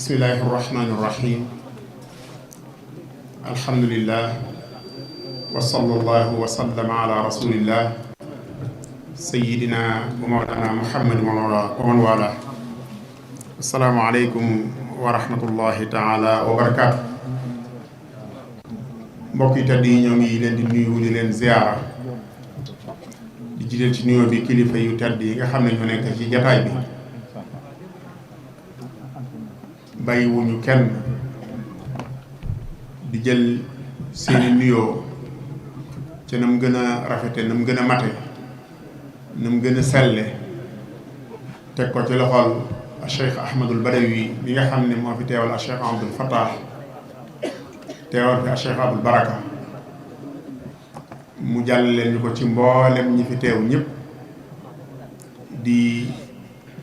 bismillahi irrahmani irrahim alhamdulillah wa sallallahu wa sallama ala rasulillah sayidina wa mawlana muhammad wa man wala assalaamu aleykum wa rahmatullahi taala wa barakaatu. mbokk yi tedd yi ñoo ngi leen di nuyu di leen ziyaara di jiital ci nuyoo bi kilifa yu tedd yi nga xam ne ñu nekk ci jataay bi bàyyiwuñu kenn di jël seeni nuyoo ca na mu gën a rafete na mu gën a mate na mu gën a selle teg ko ci loxol Cheikh Ahmadul Badawi bi nga xam ne moo fi teewal a Cheikh Abdul Fattah teewal fi a Cheikh Abdul Baraka mu jàll leen ñu ko ci mboolem ñi fi teew ñëpp di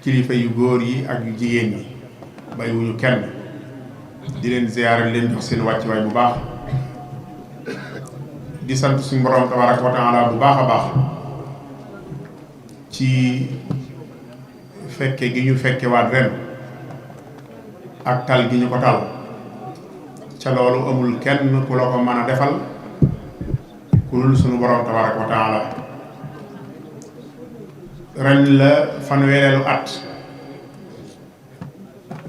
kilifa yu góor yi ak yu jigéen ñi bàyyiwuñu kenn di leen ziyaare leen jox seen wàccuwaay bu baax di sant suñu borom tabaraka wa taala bu baax a baax ci fekke gi ñu fekke waat ren ak tal gi ñu ko tal ca loolu amul kenn ku la ko mën a defal ku dul suñu borom tabaraka wa taala ren la fanweereelu at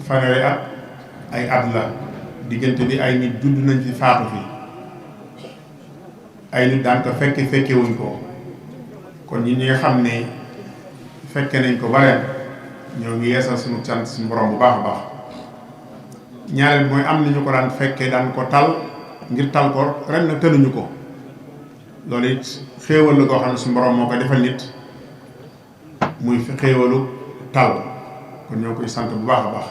fanweeri at ay at la diggante bi ay nit judd nañ fi faatu fi ay nit daan ko fekke wuñ ko kon ñi nga xam ne fekke nañ ko ba ren ñoo ngi yeesal suñu sant suñu borom bu baax a baax ñaareel mooy am nañu ko daan fekke daan ko tal ngir tal ko ren na tënuñu ko loolu it xéewal la goo xam ne suñu borom moo ko defal nit muy fi xéewalu tal kon ñoo koy sant bu baax a baax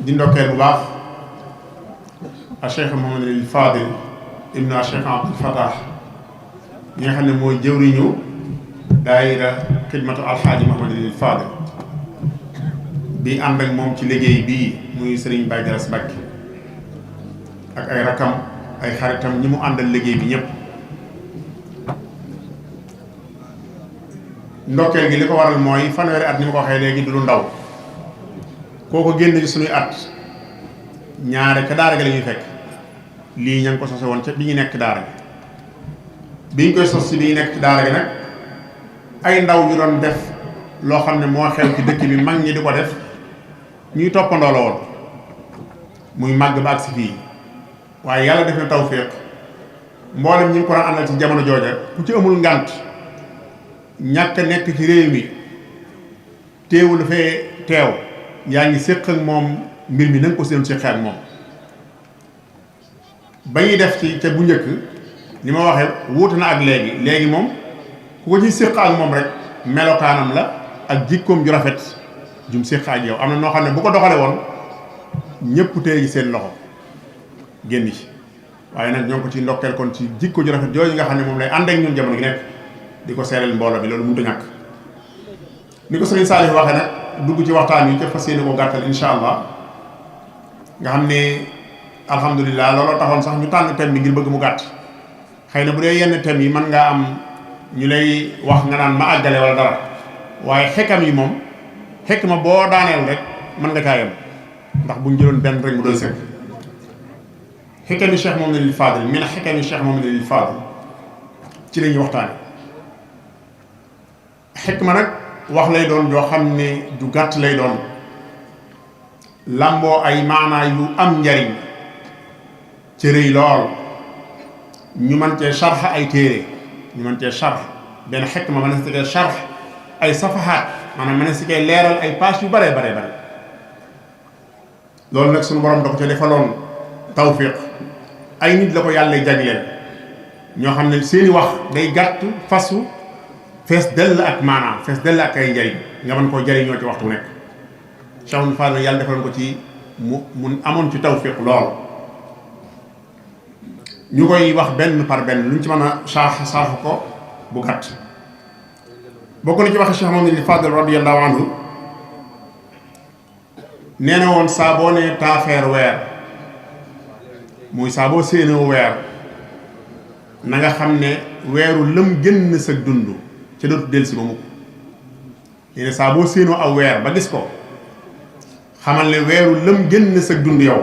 di ndokkeel bu baax a Cheikh Mouhamadul Fadil ibnu a Cheikh Abdul Fattah ñi nga xam ne mooy jëwriñu daayira xidmatu alxaaji Mouhamadul Fadil bi ànd ak moom ci liggéey bii muy Serigne Baye Galas Mbacke ak ay rakam ay xaritam ñi mu àndal liggéey bi ñëpp. ndokkeel gi li ko waral mooy fanweeri at ni ma ko waxee léegi du lu ndaw kooko génn ci suñuy at ñaare ca daara gi la ñuy fekk lii ña ngi ko sose woon ca bi ñu nekk daara gi bi ñu koy sos si bi ñu nekk ci daara gi nag ay ndaw yu doon def loo xam ne moo xew ci dëkk bi mag ñi di ko def ñuy toppandoo la woon muy màgg ba ak si fii waaye yàlla def na tawféex mboolem ñi ngi ko daan àndal ci jamono jooja ku ci amul ngànt ñàkk nekk ci réew mi teewul fee teew yaa ngi séq ak moom mbir mi na nga ko seen séq ak moom ba ñuy def ci ca bu njëkk ni ma waxee wuute na ak léegi moom ku ko ci séq ak moom rek melokaanam la ak jikkoom ju rafet jum séq ak yow am na noo xam ne bu ko doxale woon ñëpp téye ji seen loxo génn ci waaye nag ñoo ngi ko ci ndokkeel kon ci jikko ju rafet yooyu nga xam ne moom lay ànd ak ñun jamono gi nekk di ko seereel mbooloo bi loolu mënut a ñàkk ni ko Serigne Salif waxee nag dugg ci waxtaan wi ca fas yéene ko gàttal insha allah nga xam ne alhamdulilah looloo taxoon sax ñu tànn thème bi ngir bëgg mu gàtt xëy na bu dee yenn thèmes yi mën ngaa am ñu lay wax nga naan ma àggale wala dara waaye xekkam yi moom xekk ma boo daaneel rek mën nga caa yem ndax buñ jëloon benn rek mu doy sëkk xekkami Cheikh Mouhamadul Fadil mi na xekkami Cheikh Mouhamadul Fadil ci la ñuy waxtaane xikma nag wax lay doon joo xam ne ju gàtt lay doon lamboo ay maanaa yu am njariñ ci rëy lool ñu mën cee sharx ay téere ñu mën cee sharx benn xikma mën na si koy sharx ay safahaat maanaam mën na si koy leeral ay page yu bare loolu nag suñu borom da ko ca defaloon tawfiq ay nit la ko yàlla jagleel ñoo xam ne seeni wax day gàtt fasu fees dell ak maanaam fees dell ak ay njariñ nga mën koo jariñoo ci waxtu nekk Cheikhul Fadil yàlla defaloon ko ci mu amoon ci tawfiq lool ñu koy wax benn par benn luñ ci mën a saax ko bu gàtt bokk na ci waxe Cheikh Mouhamadul Fadil radiyallahu anhu nee na woon saa boo ne taafeer weer muy saa boo séenoo weer na nga xam ne weeru lëm génn sa dund ca dootu dellusi ba mukk nee na saa boo séenoo aw weer ba gis ko xamal ne weeru lëm génn sa dund yow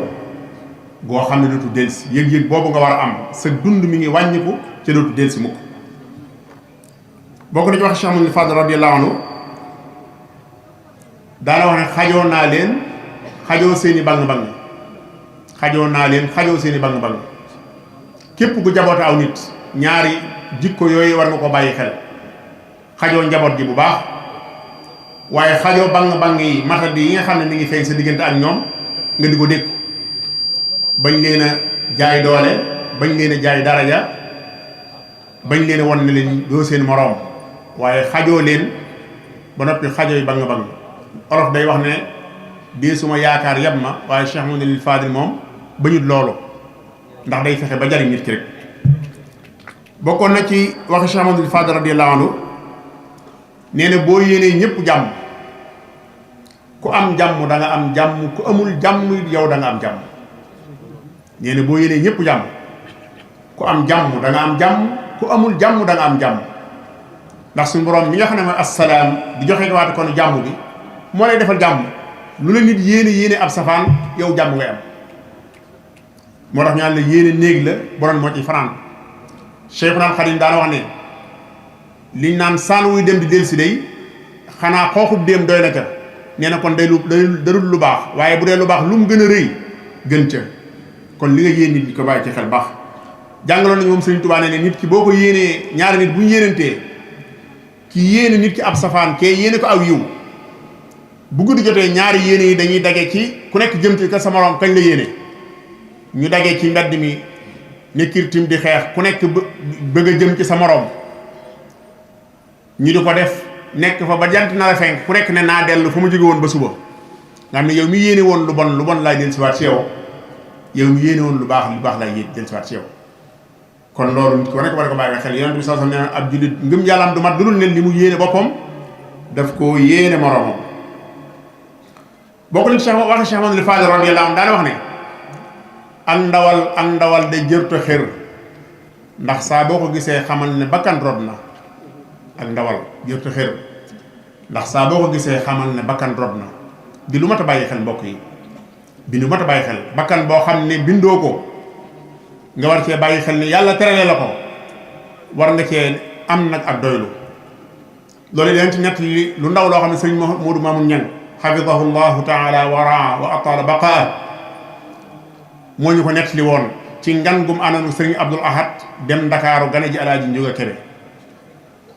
goo xam ne dootu delsi yëg-yëg boobu nga war a am sa dund mi ngi wàññiku ca dootu delsi mukk. bokk na ci wax Cheikh Mouhamadou Fadal radiyallahu anhu daana wax ne xajoo naa leen xajoo seeni bang-bang xajoo naa leen xajoo seeni bang-bang képp ku jaboote aw nit ñaari jikko yooyu war nga ko bàyyi xel xajoo njaboot gi bu baax waaye xajoo bang-bang yi matadi yi nga xam ne mi ngi feeñ sa diggante ak ñoom nga di ko dékku bañ leen a jaay doole bañ leen a jaay daraja bañ leen a won ne leen doo seen moroom waaye xajoo leen ba noppi xajoo yi bang-bang olof day wax ne dee suma yaakaar yab ma waaye Cheikh Mouhamadou Fadil moom bañut loolu ndax day fexe ba jariñ nit ki rek. bokkoon na ci waxi Cheikh Mouhamadou Fadil radiyallahu anhu nee na boo yéenee ñëpp jàmm ku am jàmm da nga am jàmm ku amul jàmm yow da nga am jàmm. nee na boo yéenee ñëpp jàmm ku am jàmm da nga am jàmm ku amul jàmm da nga am jàmm ndax suñu borom mi nga xam ne mooy assalaam di joxe waate kon jàmm bi moo lay defal jàmm lu la nit yéene ab safaan yow jàmm ngay am. moo tax ñaan la yéene néeg la borom moo ci fanaan Cheikhul Khadim daana wax ne liñ naan saan wuy dem di del si day xanaa xooxub déem doy na ca nee na kon day darul lu baax waaye bu dee lu baax lu mu gën a rëy gën ca kon li nga yéen nit ñi ko bàyyi ci xel baax. jàngaloon nañu moom Sëriñ Tuubaa ne nit ki boo ko yéenee ñaari nit bu ñu yéenantee ki yéene nit ki ab safaan kee yéene ko aw yiw bu guddi jotee ñaari yéene yi dañuy dage ci ku nekk jëm ci ka sa moroom kañ la yéene ñu dagee ci mbedd mi ne kirtim di xeex ku nekk bëgg a jëm ci sa moroom ñu di ko def nekk fa ba jant na la fenk ku nekk ne naa dellu fa mu jóge woon ba suba nga xam ne yow mi yéene woon lu bon laay del siwaat ci yow yow mi yéene woon lu baax laay yéen del siwaat ci yow. kon loolu nit ko nekk war ko bàyyi xel yonent bi sallallahu alayhi wasallam nee na ab jullit ngëm yàllaam du mat lu dul ne li mu yéene boppam daf ko yéene moroomam. bokk nañ ci waxi Cheikh Mouhamadou Fadil radiyallahu anhu daana wax ne ak ndawal day jërto xër ndax saa boo ko gisee xamal ne bakkan rod na ak ndawal jërto xër ndax saa boo ko gisee xamal ne bakkan rod na di lu mat a bàyyi xel mbokk yi bi lu mat a bàyyi xel bakkan boo xam ne bindoo ko nga war cee bàyyi xel ne yàlla terale la ko war nga cee am nag ak doylu loolu leen ci nett li lu ndaw loo xam ne sëriñ Modou Mamoun Niang xafidahu llahu taala wa raa wa atala baqaa moo ñu ko nett li woon ci ngan gum àndoon sëriñ Abdul Ahad dem Ndakaaru gane ji Alaaji Njóga Kebe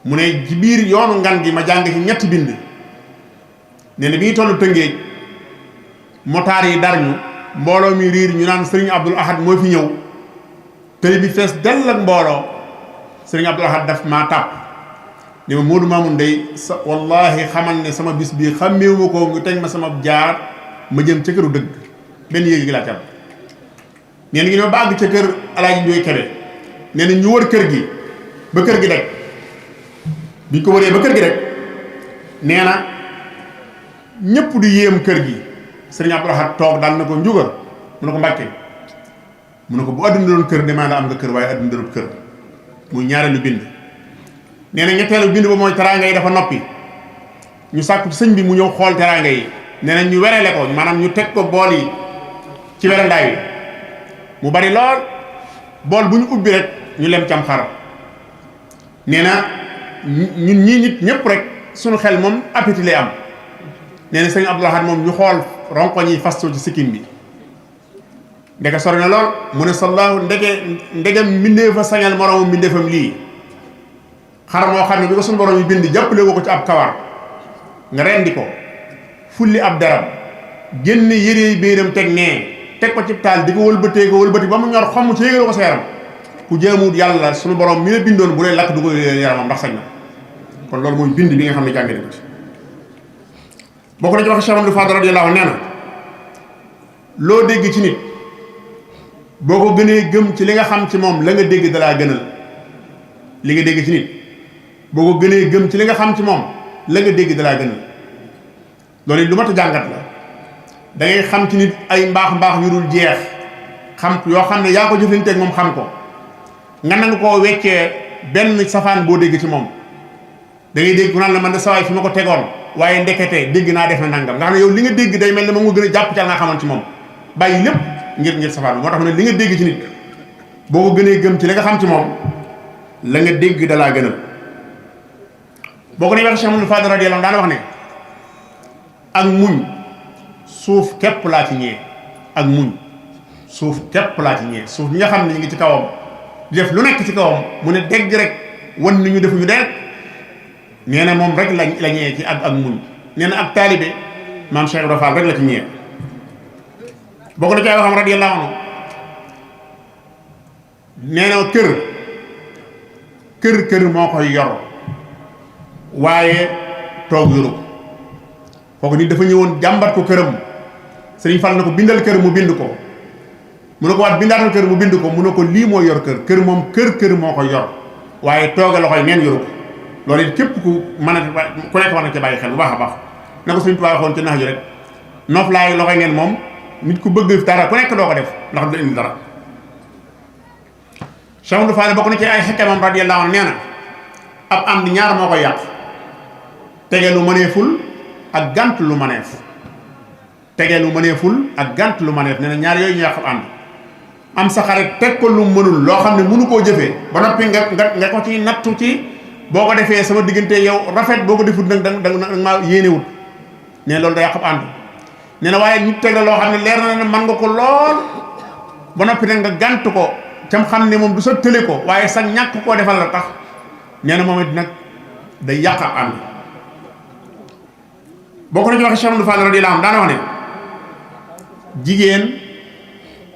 mu ne ci biir yoonu ngan gi ma jàng ci ñetti bind nee na bi ñu tollu Tëngéej motaar yi dar ñu mbooloo mi riir ñu naan sëriñ Abdul Ahad moo fi ñëw tëli bi fees dell ak mbooloo sëriñ Abdul Ahad daf maa tàpp ne ma Modou Mamoun day sa wallahi xamal ne sama bis bii xàmmeewu ma ko nga teg ma sama jaar ma jëm ca këru dëgg benn yéegi gi laa cam nee na ngi ma ba àgg ca kër Alaaji Njóoy Kebe nee na ñu wër kër gi ba kër gi rek biñ ko wëree ba kër gi rek nee na ñëpp di yéem kër gi sëriñ Abdul Ahad toog daal na ko njuga mu ne ko Mbàkke mu ne ko bu àdduna doon kër demaa la am nga kër waaye àdduna doon kër muy ñaareelu bind nee na ñetteelu bind ba mooy teraanga yi dafa noppi ñu sàkku ci sëñ bi mu ñëw xool teraanga yi nee na ñu werele ko maanaam ñu teg ko bool yi ci werandaay bi mu bari lool bool bu ñu ubbi rek ñu lem cam xar nee na ñun ñii nit ñëpp rek suñu xel moom appétit lay am nee na sëñ Abdul Ahad moom ñu xool ronkoñ yi fasto ci sikkim bi ndeke sori na lool mu ne sallahu ndegem mbindeefa sañal moroomam mbindeefam lii xar moo xam ne bi ko suñu borom yi bind jàppale ko ci ab kawar nga rendi ko fulli ab darab génn yére biiram teg nee teg ko ci taal di ko wëlbati ba mu ñor xomm ci yéegal ko sa yaram ku jaamuwut yàlla suñu borom mi la bindoon bu lay lakk du ko yaramam ndax sañ na kon loolu mooy bind bi nga xam ne jàngee ko ci bokk na ci wax Cheikh Amadou Fadal radiyallahu nee na loo dégg ci nit boo ko gënee gëm ci li nga xam ci moom la nga dégg dalaa gënal li nga dégg ci nit boo ko gënee gëm ci li nga xam ci moom la nga dégg dalaa gënal loolu lu mat a jàngat la da ngay xam ci nit ay mbaax yu dul jeex xam yoo xam ne yaa ko jëflanteeg moom xam ko nga nangu koo weccee benn safaan boo dégg ci moom da ngay dégg ku naan la man de sawaay fi ma ko tegoon waaye ndekete dégg naa def na nangam nga xam ne yow li nga dégg day mel ne moom nga gën a jàpp ca nga xamoon ci moom bàyyi lépp ngir safaan moo tax ne li nga dégg ci nit boo ko gënee gëm ci li nga xam ci moom la nga dégg dalaa gënal. boo ko ne wax Cheikh Mouhamadou Fadal radiyallahu anhu daana wax ne ak muñ suuf képp laa ci ñee ak muñ suuf képp laa ci ñee suuf ñi nga xam ne ñu ngi ci kawam di def lu nekk ci kawam mu ne dégg rek wan ni ñu defuñu dee nee na moom rek la ñee ci ak muñ nee na ak taalibe maam Cheikh Ibra Fall rek la ci ñee. boo ko da cay waxam radiyallahu anhu nee na kër moo koy yor waaye toog yoru ko kooku nit dafa ñëwoon jàmbat ko këram Sëriñ Fall na ko bindal kër mu bind ko mu ne ko waat bindaatal kër mu bind ko mu ne ko lii moo yor kër moom kër moo koy yor waaye tooge loxoy neen yoru ko loolu it képp ku mën a ku nekk war na ci bàyyi xel bu baax a baax na ko Sëriñ Tuubaa waxoon ci nax ju rek noof laay loxoy neen moom nit ku bëgg dara ku nekk doo ko def ndax du indi dara. Cheikh Mouhamadou Fadal bokk na ci ay xekkamam radiyallahu anhu nee na ab am di ñaar moo koy yàq tege lu mëneeful ak gànt lu mëneef tege lu mëneeful ak gànt lu mëneef nee na ñaar yooyu ñu yàq ànd am sa xarit teg ko lu mënul loo xam ne mënu koo jëfee ba noppi nga ko ci nattu ci boo ko defee sama diggante yow rafet boo ko defut nag da maa yéenewut nee loolu da yàq ànd nee na waaye nit teg la loo xam ne leer na ne mën nga ko lool ba noppi nag nga gànt ko cam xam ne moom du sa tële ko waaye sa ñàkk koo defal la tax nee na moom it nag day yàq ak ànd. bokk na ci waxi Cheikh Mouhamadou Fadal radiyallahu anhu daana wax ne jigéen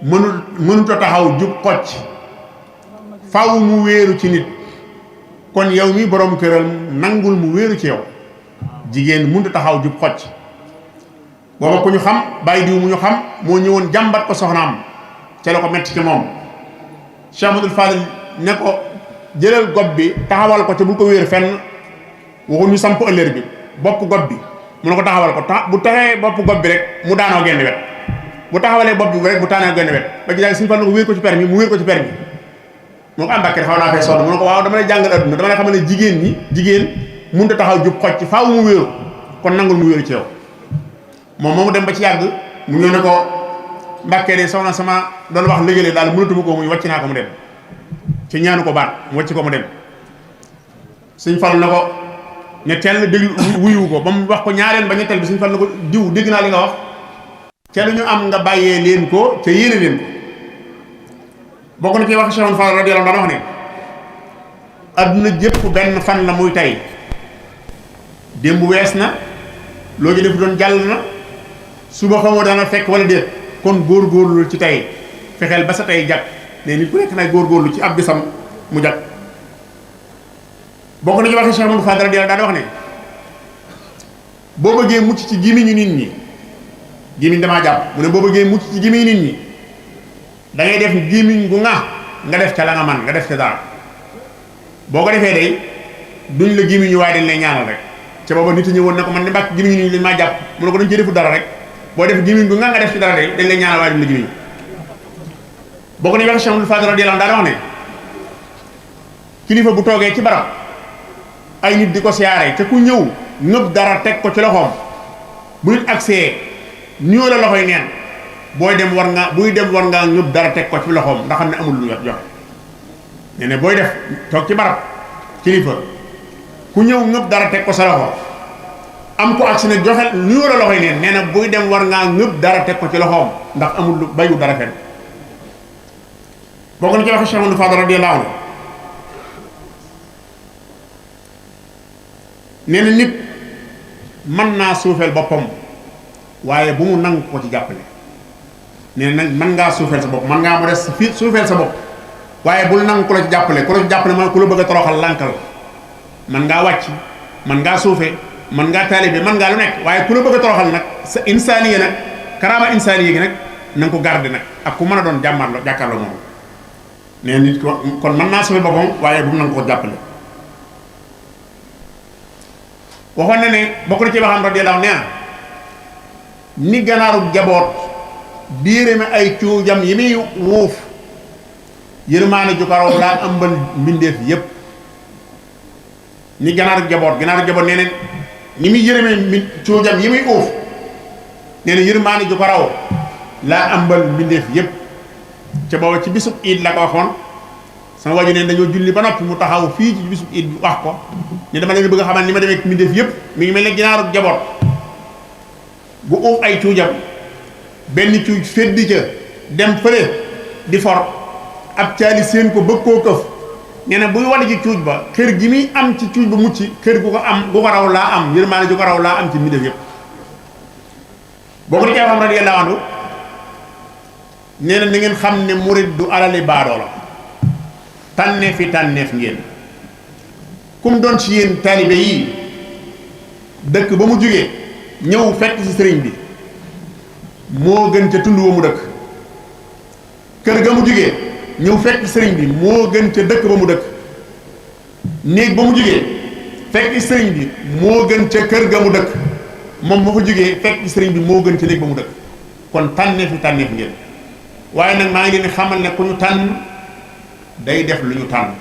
mënut a taxaw jub xocc faw mu wéeru ci nit kon yow mi borom këral nangul mu wéeru ci yow jigéen mënut a taxaw jub xocc booba ku ñu xam bàyyi diw mu ñu xam moo ñëwoon jàmbat ko soxnaam ca la ko metti ci moom Cheikh Mouhamadou Fadal ne ko jëlal gob bi taxawal ko te bu ko wéer fenn waxuñu samp ëllër bi bopp gob bi mu ne ko taxawal ko bu taxee bopp gob bi rek mu daanoo genn wet bu taxawalee bopp bi rek bu taanoo genn wet ba ci daal suñu fan na ko wéer ko ci permi mu wéer ko ci permi mu ne ko Mbàkke xaw naa fay sonn mu ne ko waaw dama lay jàngal adduna dama lay xamal ne jigéen mënut a taxaw jub xocc faaw mu wéeru kon nangul mu wéeru ci yow moom moomu dem ba ci yàgg mu ñëw ne ko Mbàkke de soxna sama doon wax léegi daal mënatuma ko muy wàcc naa ko mu dem ci ñaanu ko baat mu wàcc ko mu dem suñ fal na ko ne teel déglu wuyu ko ba mu wax ko ñaareel ba ñetteel bi suñ fal na ko diw dégg naa li nga wax ca lu ñu am nga bàyyee leen ko ca yéene leen ko bokk na ci wax Cheikh Fall radiyallahu anhu daan wax ne adduna jëpp benn fan la muy tey démb wees na loo ji def doon jàll na suba xamoo dana fekk wala déet kon góorgóorlu ci tey fexeel ba sa tey jag ne nit ku nekk nag góorgóorlu ci ab bisam mu jag bokk na ci waxi Cheikh Mouhamadou Fadal radiyallahu daan wax ne boo bëggee mucc ci gémmiñu nit ñi gémmiñ damaa jàpp mu ne boo bëggee mucc ci gémmiñu nit ñi da ngay def gémmiñ gu nga def ca la nga man nga def ca dara boo ko defee day duñ la gémmiñu waaye dañ lay ñaanal rek ca booba nit ñi woon ne ko man ne mbàkk gémmiñu nit ñi lañ maa jàpp mu ne ko dañ ci defu dara rek boo def gémmiñ gu nga def ci dara day dañ lay ñaanal waaye duñ la gémmiñu boo ko ne waxi Cheikh Mouhamadou Fadal radiyallahu daan wax ne kilifa bu toogee ci barab ay nit di ko siyaare te ku ñëw ngëb dara teg ko ci loxoom bu nit agsee ñëw la loxoy neen buy dem war ngaa ngëb dara teg ko ci loxoom ndax xam ne amul lu joxe nee ne booy def toog ci barab kilifa ku ñëw ngëb dara teg ko sa loxo am ko agsi ne joxe ñëw la loxoy neen nee na buy dem war ngaa ngëb dara teg ko ci loxoom ndax amul lu bayu dara fen boo ko ne ci waxe Cheikh Mouhamadou Fadal radiyallahu anhu nee na nit mën naa suufeel boppam waaye bu mu nangu ko ci jàppale nee na nag mën ngaa suufeel sa bopp mën ngaa mu des fii suufeel sa bopp waaye bul nangu ku la ci jàppale man ku la bëgg a toroxal lànkal mën ngaa wàcc mën ngaa suufe mën ngaa taalibe mën ngaa lu nekk waaye ku la bëgg a toroxal nag sa insaaniye nag karaama insaaniye gi nag na nga ko garde nag ak ku mën a doon jàkkaarloo moom nee na nit kon mën naa suufeel boppam waaye bu mu nangu ko jàppale waxoon na ne bokk na ci waxam radiyallahu nee na ni ganaaru jaboot biire mi ay cuujam yi muy wuuf yërmaane ju ko raw laa ëmbal mbindeef yépp ni ganaaru jaboot nee na ni muy yërëmee mi cuujam yi muy uuf nee na yërmaane ju ko raw laa ambal mbindeef yépp ca booba ci bisub iid la ko waxoon sama waju neen dañoo julli ba noppi mu taxaw fii ci bisub iid bi wax ko ne dama leen bëgg a xamal ni ma demee mbindeef yépp mi ngi mel ne ginaaru jaboot bu uuf ay cuujam benn cuuj feddi ca dem fële di for ab caali seen ko bëgg koo këf nee na buy wala ci cuuj ba xër gi muy am ci cuuj ba mucc xër gu ko raw laa am yërmaane ju ko raw laa am ci mbindeef yépp boo ko di cee xam radiyallahu anhu nee na ngeen xam ne murid du alali baadoo la tànneef ngeen kum doon ci yéen taalibe yi dëkk ba mu jógee ñëw fekk ci sëriñ bi moo gën ca tund wa mu dëkk kër ga mu jógee ñëw fekk sëriñ bi moo gën ca dëkk ba mu dëkk néeg ba mu jógee fekk sëriñ bi moo gën ca kër ga mu dëkk moom ma fa jógee fekk sëriñ bi moo gën ca néeg ba mu dëkk kon tànneef ngeen waaye nag maa ngi leen di xamal ne ku ñu tànn day def lu ñu tànn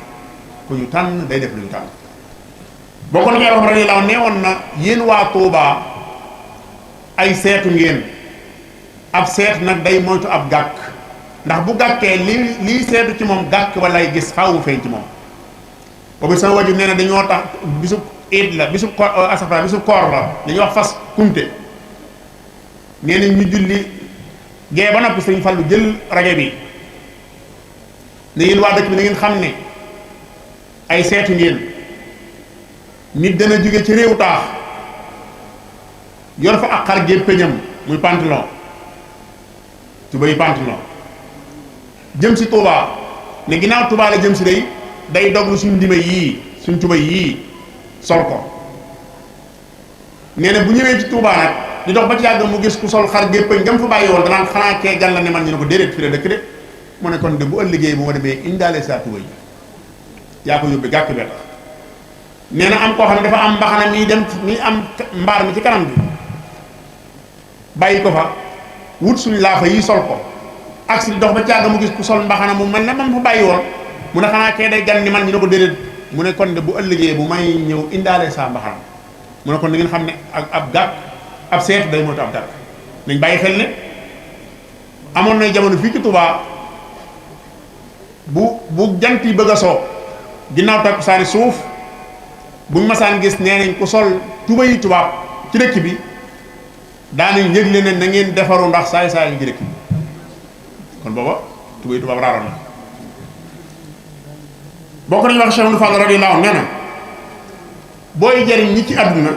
ku ñu tànn day def lu ñu tànn boo ko nañuy wax radiyallahu nee woon na yéen waa Tuubaa ay seetu ngeen ab seet nag day moytu ab gàkk ndax bu gàkkee lii seetu ci moom gàkk walay gis xaw mu feeñ ci moom boobu sama waju nee na dañoo tax bisub iid la bisub koor la dañuy wax fas kumte nee na ñu julli gee ba noppi sëñ Fallu jël rajo bi ne yéen waa dëkk bi na ngeen xam ne ay seetu ngeen nit dana jóge ci réew taax yor fa ak xar gépp peñam muy pantalon tubéy pantalon jëm si Touba ne ginnaaw Touba la jëm si day doglu suñ ndime yii suñ tubéy yii sol ko nee na bu ñëwee ci Touba nag di dox ba ci yàgg mu gis ku sol xar géppëñ gam fa bàyyi woon danaan xanaa kee gan la ne man ñu ne ko déedéet fi la dëkk de mu ne kon de bu ëllëgee bu ma demee indaale saa tubéy yaa ko yóbbee gàkk bee tax nee na am koo xam ne dafa am mbaxana mi am mbaar mi ci kanam bi bàyyi ko fa wut suñ laafa yi sol ko ak si dox ba ci yàgg mu gis ku sol mbaxana mu mel ne man fa bàyyi woon mu ne xanaa kee day gan ni man ñu ne ko déedéet mu ne kon de bu ëllëgee bu may ñëw indaale saa mbaxana mu ne kon da ngeen xam ne ak ab gàkk ab seetu day moytu ab gàkk nañ bàyyi xel ne amoon na jamono fii ci Touba bu jant yi bëgg a soo ginnaaw takkusaani suuf buñ masaan gis nee nañ ku sol tubéy tubaab ci dëkk bi daanañ yëgle ne na ngeen defaru ndax saay-saay yi ci dëkk bi kon booba tubéy tubaab raaroon na boo ko nañu wax Cheikh Amadou Fall radiyallahu anhu nee na booy jariñ ñi ci àdduna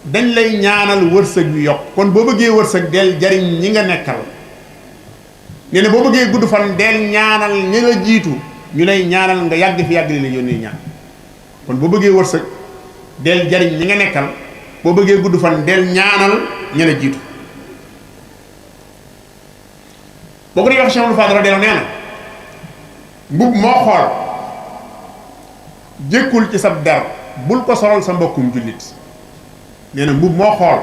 dañ lay ñaanal wërsëg yu yokk kon boo bëggee wërsëg del jariñ ñi nga nekkal nee na boo bëggee gudd fan del ñaanal ñi la jiitu ñu lay ñaanal nga yàgg fi yàgg li la yónnee ñaan kon boo bëggee wërsëg del jariñ ñi nga nekkal boo bëggee gudd fan del ñaanal ñi la jiitu boo ko dee wax Cheikh Amadou Fadal radiyallahu nee na mbub moo xool jékkul ci sab der bul ko solal sa mbokkum jullit nee na mbub moo xool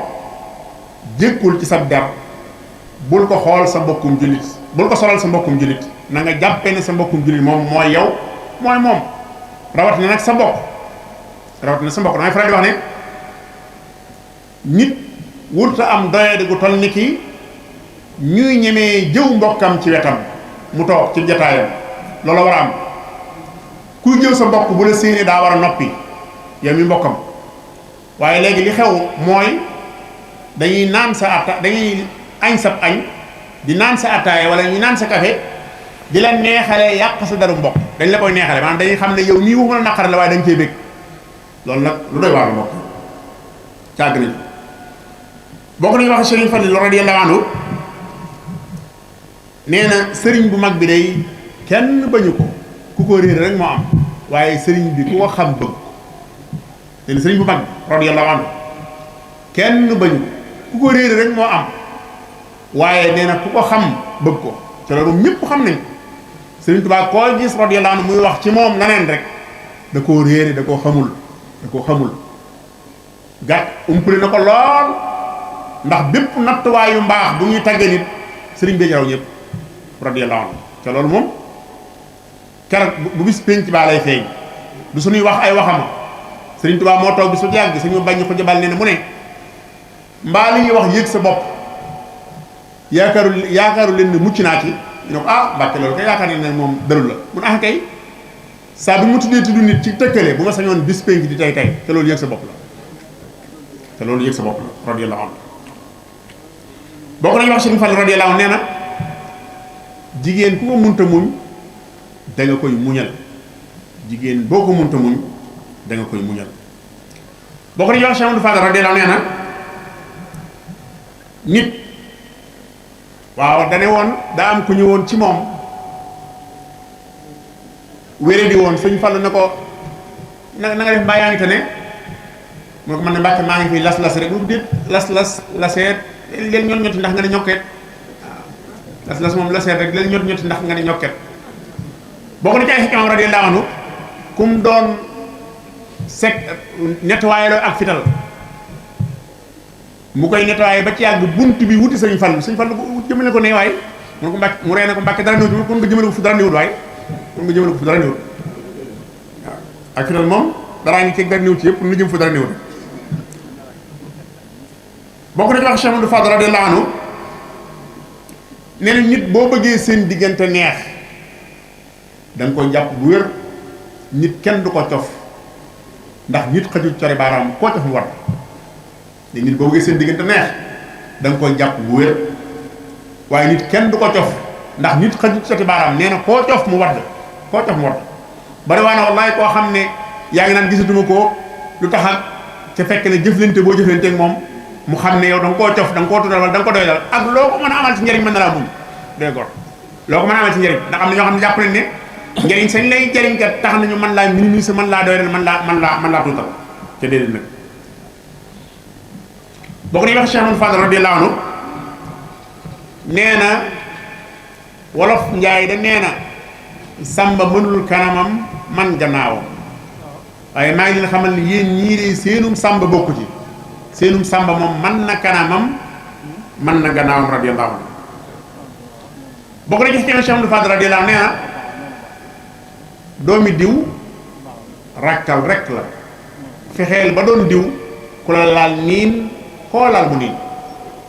jékkul ci sab der bul ko xool sa mbokkum jullit bul ko solal sa mbokkum jullit na nga jàppe ne sa mbokkum jullit moom mooy yow mooy moom rawatina nag sa mbokk damay faral di wax ne nit wurta am doyadi gu toll ni ki ñuy ñemee jëw mbokkam ci wetam mu toog ci jataayam loolu war a am kuy jëw sa mbokk bu la séenee daa war a noppi yow mi mbokkam waaye léegi li xew mooy dañuy naan sa atta dañuy añ sa añ di naan sa attaaya wala ñu naan sa café di la neexalee yàq sa daru mbokk dañ la koy neexale maanaam dañuy xam ne yow nii waxuma la naqare la waaye dañ cee bëgg loolu nag lu doy waar mbokk càgg nañ boo ko nañu wax Sëriñ Fallu radiyallahu anhu nee na sëriñ bu mag bi day kenn bañu ko ku ko réer rek moo am waaye sëriñ bi ku ko xam bëgg nee na sëriñ bu mag bi radiyallahu anhu kenn bañu ko ku ko réer rek moo am waaye nee na ku ko xam bëgg ko te loolu ñëpp xam nañ Sëriñ Tuubaa koo gis radiyallahu anhu muy wax ci moom leneen rek da koo réere da koo xamul gàtt umpale na ko lool ndax bépp nattuwaayu mbaax bu ñuy tàggee nit sëriñ bi jaraw ñëpp radiyallahu anhu te loolu moom keroog bu bis pénc baa lay feeñ du suñuy wax ay waxama Sëriñ Tuubaa moo toog bi su yàgg suñu bañ ko jabal nee na mu ne mbaa li ñuy wax yëg sa bopp yaakaaru leen ne mucc naa ci ñu ne ko ah Mbàkke loolu kay yaakaar ne moom dalul la mun ah kay saa bu mu tuddee tudd nit ci tëkkale bu ma sañoon bis penk di tey te loolu yëg sa bopp la te loolu yëg sa bopp la radiyallahu anhu boo ko nañu wax Sëriñ Fall radiyallahu anhu nee na jigéen ku ko munta muñ da nga koy muñal jigéen boo ko munta muñ da nga koy muñal boo ko nañu wax Sëriñ Fall radiyallahu anhu nee na nit waaw dane woon daa am ku ñëwoon ci moom wéré di woon Sëriñ Fall na ko na nga def mbaa yaa ngi te ne mu ne ko man ne Mbàkke maa ngi fi las-las rek bu déet las-las laseet leen ñot ñoti ndax nga ne ñokket waaw las-las moom laseet rek leen ñot ñoti ndax nga ne ñokket boo ko ne ci ay xikmaam radiyallahu anhu kum doon sec nettoyé loo ak fital mu koy nettoyé ba ci yàgg bunt bi wuti Sëriñ Fall jëmale ko ne waay mu ne ko Mbàkke mu ree na ko Mbàkke dara néewut kon nga jëmale ko fu dara néewut waay kon nga jëmale ko fu dara néewut waaw ak fital moom daraa ngi ceeg dara néewut ci yëpp nu jëm fu dara néewut boo ko ne ci wax Cheikh Amadou Fadal radiyallahu anhu nee na nit boo bëggee seen diggante neex da nga koy jàpp bu wér nit kenn du ko cof ndax nit xëjul cori baaraam koo cof mu war ne nit boo bëggee seen diggante neex da nga koy jàpp bu wér waaye nit kenn du ko cof ndax nit xëjul cori baaraam nee na koo cof mu wadd bari waa na wallaay koo xam ne yaa ngi naan gisatuma ko lu tax ak ca fekk ne jëflante boo jëflante ak moom mu xam ne yow da nga koo cof da nga koo tuddal wala da nga ko doy dal ak loo ko mën a amal ci njëriñ mën na laa muñ day gor loo ko mën a amal ci njëriñ ndax am na ñoo xam ne jàpp nañ ne njëriñ sañ lay jëriñ kat tax nañu mën laa minimiser mën laa doy dal mën laa tuutal ca déedéet nag boo ko ñuy wax Cheikh Amadou Fadal radiyallahu anhu nee na wolof njaay da nee na sàmba mënul kanamam man gannaawam waaye maa ngi leen xamal ne yéen ñii de seenum sàmba bokku ci seenum sàmba moom man na kanamam man na gannaawam radiyallahu anhu boo ko ne jox Cheikh Amadou Fadal radiyallahu anhu nee na doomi diw rakkal rek la fexeel ba doon diw ku la laal niin koo laal mu niin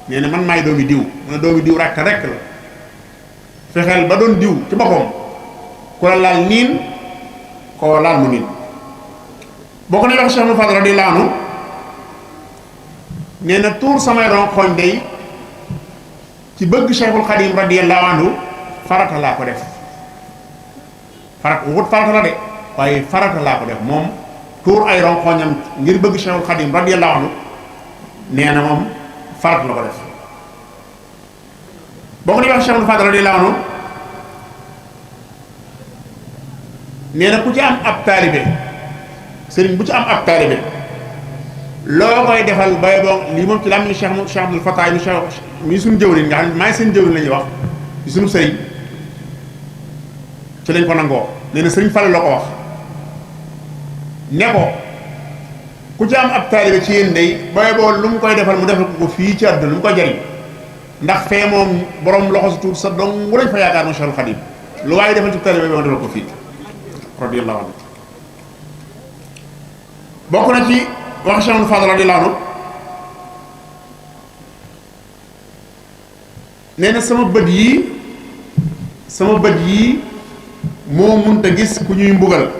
nee na man maay doomi diw mu ne doomi diw rakkal rek la fexeel ba doon diw ci boppam ku la laal niin koo laal mu niin boo ko ne wax Cheikh Amadou Fadal radiyallahu anhu nee na tuur samay ronkoñ day ci bëgg Cheikhul Khadim radiyallahu anhu farata laa ko def farata la de waaye farata laa ko def moom tuur ay ronkoñam ngir bëgg Cheikhul Khadim radiyallahu anhu nee na moom farata la ko def boo ko ne wax Cheikh Amadou Fadal radiyallahu anhu nee na ku ci am ab taalibe sëriñ bu ci am ab taalibe loo koy defal bay boo lii moom ci la am ni Cheikh Abdoul Fatah mi suñu jëwriñ nga xam ne maay seen jëwriñ la ñuy wax ci suñu sëriñ ci lañ ko nangoo nee na sëriñ Fall la ko wax ne ko ku ci am ab taalibe ci yéen day bay boo lu mu koy defal mu defal ko fii ci àdduna lu mu koy jariñ ndax fee moom borom loxo si tuut sa dong lañ fa yaakaar ma Cheikhul Khadim lu waaye defal ci taalibe bi ma defal ko fii radiyallahu anhu bokk na ci wax Cheikh Amadou Fadal radiyallahu anhu nee na sama bët yii moo munta gis ku ñuy mbugal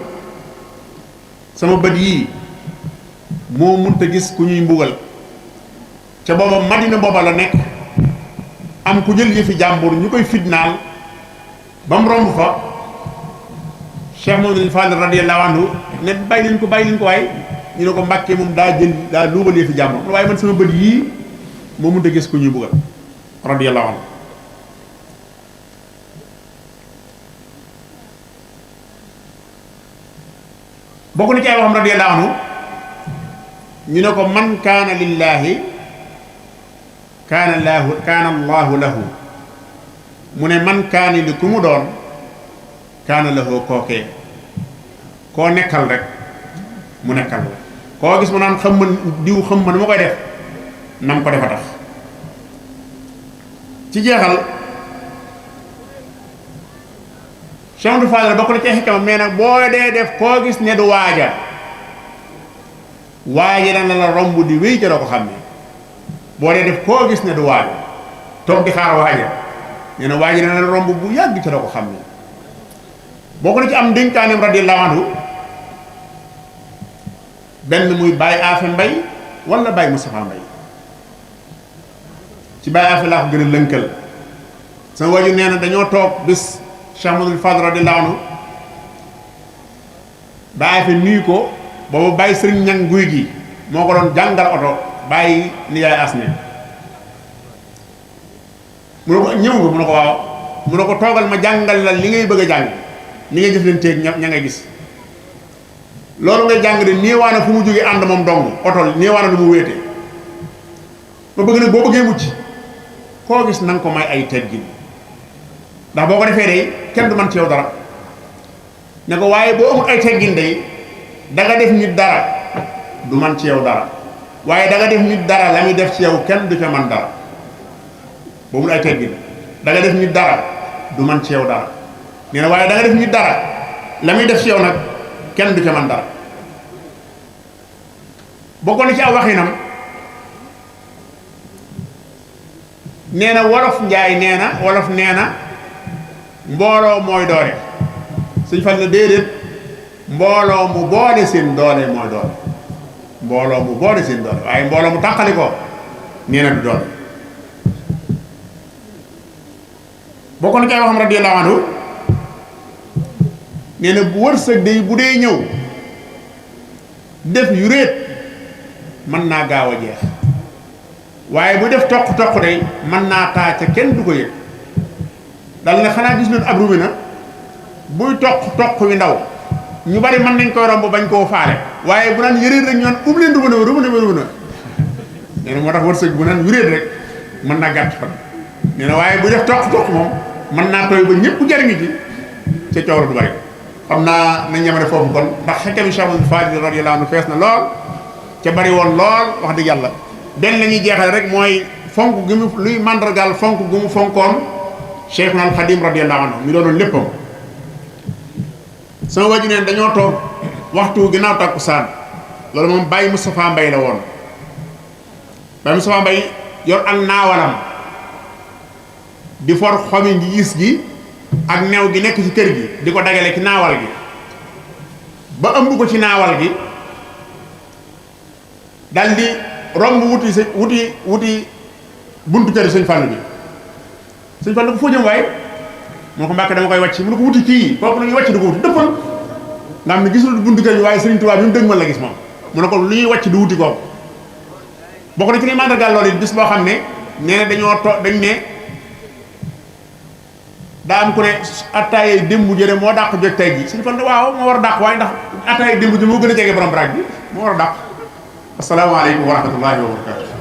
sama bët yii moo munta gis ku ñuy mbugal ca booba Madina booba la nekk am ku jël yëfi jàmbur ñu koy fitnaal ba mu romb fa Cheikh Amadou Fadal radiyallahu anhu ne bàyyi leen ko waaye ñu ne ko Mbàkke moom daa luubal yëfi jàmbur waaye man sama bët yii moo mënut a gis ku ñuy buggal radiyallahu anhu bokk na ci ay waxam radiyallahu anhu ñu ne ko man kaana lillaahi kaana allahu lahu mu ne man kaani li ku mu doon kaana lahu kookee koo nekkal rek mu nekkal la koo gis mu naan xam ma diw xam ma nu ma koy def nam ko defa tax ci jeexal Cheikh Amadou Fadal bokk na ci xikama mais nag boo dee def koo gis ne du waaja waaye dana la romb di wéy ca doo ko xam ne boo dee def koo gis ne du waaju toog di xaar waaja nee na waaja dana la romb bu yàgg ca doo ko xam ne boo ko ne ci am dénkaaneem radiyallahu anhu benn muy Baye Afe Mbay wala Baye Moustapha Mbay ci Baye Afe laa ko gën a lënkal sama waaju nee na dañoo toog bis Cheikh Ahmadul Fadl radiyallahu anhu Baye Afe nuyu ko boobu Baye Sëriñ Ñang guy gi moo ko doon jàngal oto bàyyi nijaay as ne mu ne ko ñëw nga mu ne ko waaw mu ne ko toogal ma jàngal la li ngay bëgg a jàng ni ngay jëf leen teeg ña ngay gis loolu ngay jàng de néewaana fu mu jógee ànd moom dong oto néewaana lu mu wéete ma bëgg nag boo bëggee mucc koo gis na nga ko may ay teggin ndax boo ko defee day kenn du man ci yow dara ne ko waaye boo amul ay teggin day da nga def nit dara du man ci yow dara waaye da nga def nit dara la muy def ci yow kenn du ca man dara boo amul ay teggin da nga def nit dara du man ci yow dara nee na waaye da nga def nit dara la muy def ci yow nag kenn du ca man dara bokkoon na ci aw waxinam nee na wolof njaay nee na wolof nee na mbooloo mooy doole suñ fan la déedéet mbooloo mu boole seen doole mooy doole mbooloo mu boole seen doole waaye mbooloo mu tàqali ko nee na du doole bokkoon na ci ay waxam radiyallahu anhu nee na bu wërsëg day bu dee ñëw def yu réet mën naa gaaw a jeex waaye bu def toq day mën naa taa ca kenn du ko yëg dal na xanaa gis nañ ab robinet buy toq wi ndaw ñu bari mën nañ koy romb bañ koo faale waaye bu naan yëreet rek ñu naan ubbi leen robinet nee na moo tax wërsëg bu naan yuréet rek mën naa gàtt fan nee na waaye bu def toq moom mën naa tooy ba ñëpp jariñu ci ca coow la du bari xam naa nañ ñemane foofu kon ndax xekkami Cheikh Ahmadou Fadil radiyallahu anhu fees na lool ca bari woon lool wax dëgg yàlla benn la ñuy jeexale rek mooy fonk gi mu luy màndargaal fonk gu mu fonkoon Cheikhul Khadim radiyallahu anhu mi doonoon léppam sama waju neen dañoo toog waxtu ginnaaw takkusaan loolu moom Baye Moustapha Mbay la woon Baye Moustapha Mbay yor ak naawalam di for xomi ngi gis gi ak new gi nekk ci kër gi di ko dagale ci naawal gi ba ëmb ko ci naawal gi dal di romb wuti buntu kër sëñ Fallu bi sëñ Fallu ko foo jëm waaye moo ko Mbàkke dama koy wàcc mu ne ko wuti kii kooku la ñuy wàcc di ko wuti dëppal nga xam ne gisul buntu kër bi waaye Sëriñ Tuubaa bi mu dëgg man la gis moom mu ne ko lu ñuy wàcc di wuti kooku bokk na ci ni mandargaal loolu it bis boo xam ne nee na dañ ne daa am ku ne attaayee démb jëre moo dàq jot tey ji Sëriñ Fallu waaw moo war a dàq waaye ndax attaayee démb ji moo gën a jege borom baraag bi moo war a dàq asalaamaaleykum wa rahmatullahi wa barakatu